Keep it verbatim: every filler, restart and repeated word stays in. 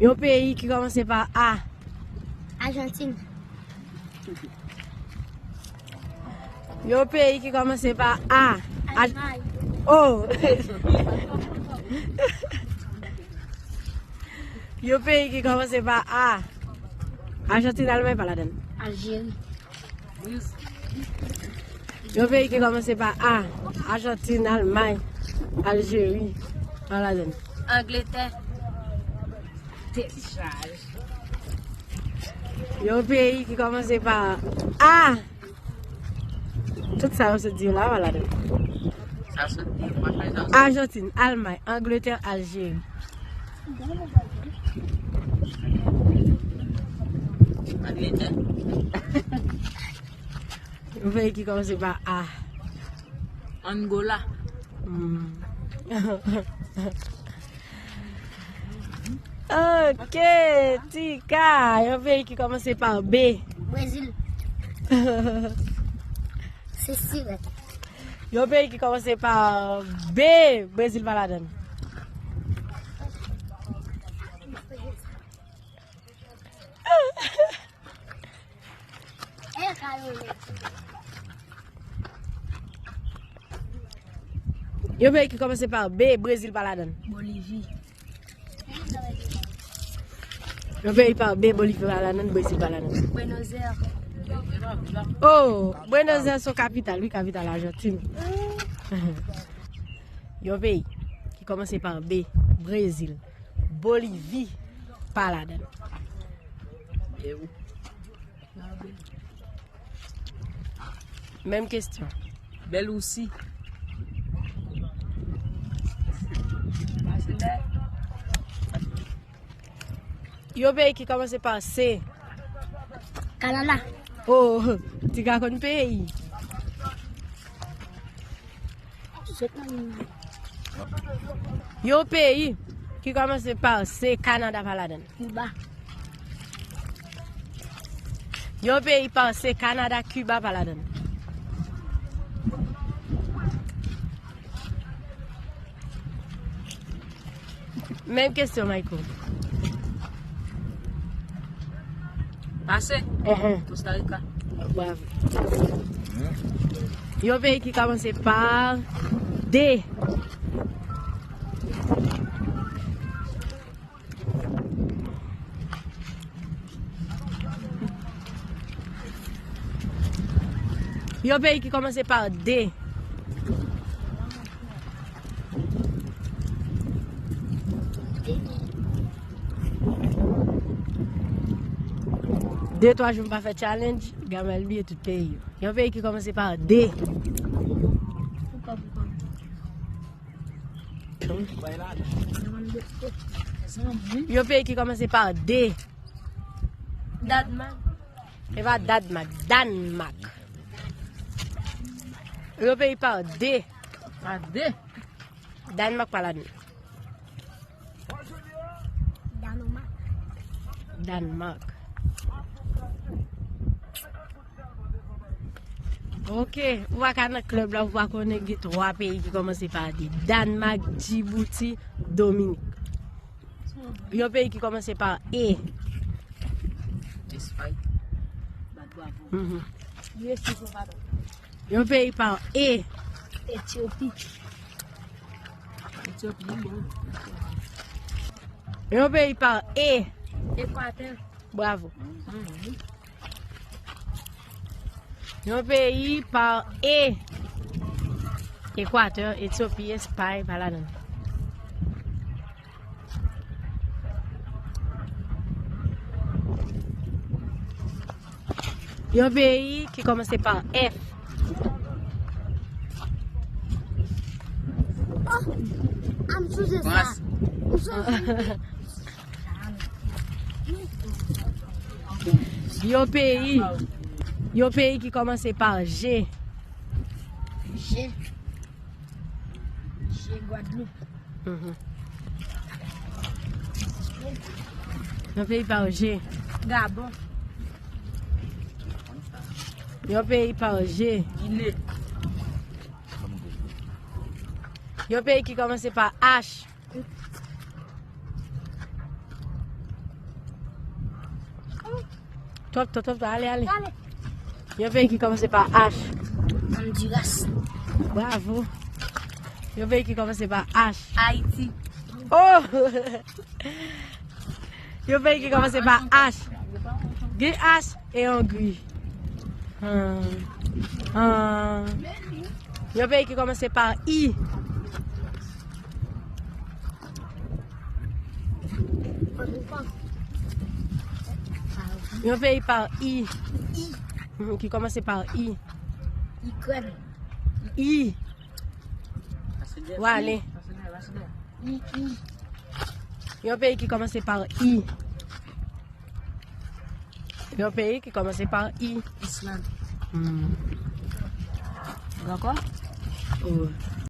Yon peyi ki kòmanse pa A. Ajantin. Yon peyi ki kòmanse pa A. Aj- Almay. Oh! Yon peyi ki kòmanse pa A. Ajantin, Almay pa ladan. Aljeri. Yon peyi ki kòmanse pa A. Ajantin, Almay, Aljeri, pa ladan. Angletè. Yon peyi ki kòmanse pa A. Tout sa yo sot di yo la, pa ladan. Sa sot di yo, pa fè sa. Ajantin, Almay, Angletè, Aljeri. Angletè. Yon peyi ki kòmanse pa A. Angola. Hmm. Ok, Tika. Yon peyi ki kòmanse pa B. Brezil. Se si, wè. Yon peyi ki kòmanse pa B. Brezil pa ladan. Yon peyi ki kòmanse pa B, Brezil pa ladan. Bolivi. Yon peyi pa B, Bolivi pa ladan, Brezil pa ladan. Buenos Aires. Oh, Buenos Aires se yon kapital, wi, kapital Ajantin. Yon peyi ki kòmanse pa B, Brezil. Bolivi pa ladan. Menm kesyon. Bèl osi. Yon peyi ki kòmanse pa C. Kanada. Oh, Tika konn peyi. Yon peyi ki kòmanse pa C, Kanada pa ladan. Kiba. Yon peyi pa C, Kanada, Kiba pa ladan. Menm kesyon, Michael. Pase. Enhen. Costa Rica. Bravo. Yon peyi ki kòmanse pa D. Yon peyi ki kòmanse pa D. De twa jou m pa fè challenge, Gamal bliye tout peyi yo. Yon peyi ki kòmanse pa D. Yon peyi ki kòmanse pa D. Dadmak. E pa Dadmak, Danmak. Yon peyi pa D. Pa D. Danmak pa ladan. Danmak. Danmak. Ok, ou pa ka nan klèb la, ou pa konnen gen twa peyi ki kòmanse pa D. Danmak, Djibouti, Dominik. Yon peyi ki kòmanse pa E. Espay. Mhm. Yon peyi pa E. Etyopi. Etyopi, bon. Yon peyi pa E. Ekwatè. Bravo. Yon peyi pa E. Ekwatè, Etyopi, Espay, pa ladan. Yon peyi ki kòmanse pa F. Oh, m sonje sa. M sonje. Yon peyi, yon peyi ki kòmanse pa G. G. G, Gwadloup. Mhm. Yon peyi pa G. Gabon. Yon peyi pa G. Gine. Yon peyi ki kòmanse pa H. Twòp, twòp, twòp, ale, ale. Yon peyi ki kòmanse pa H. Honduras. Bravo. Yon peyi ki kòmanse pa H. Ayiti. Oh! Yon peyi ki kòmanse pa H. Gen H e Hongri. Ah. Ah. Yon peyi ki kòmanse pa I. Yon peyi pa I. Mhm, ki kòmanse pa I. Ikrèn. I. Wale. I, I. Yon peyi ki kòmanse pa I. Yon peyi ki kòmanse pa I. Island. Hmm. Dakò? Oh.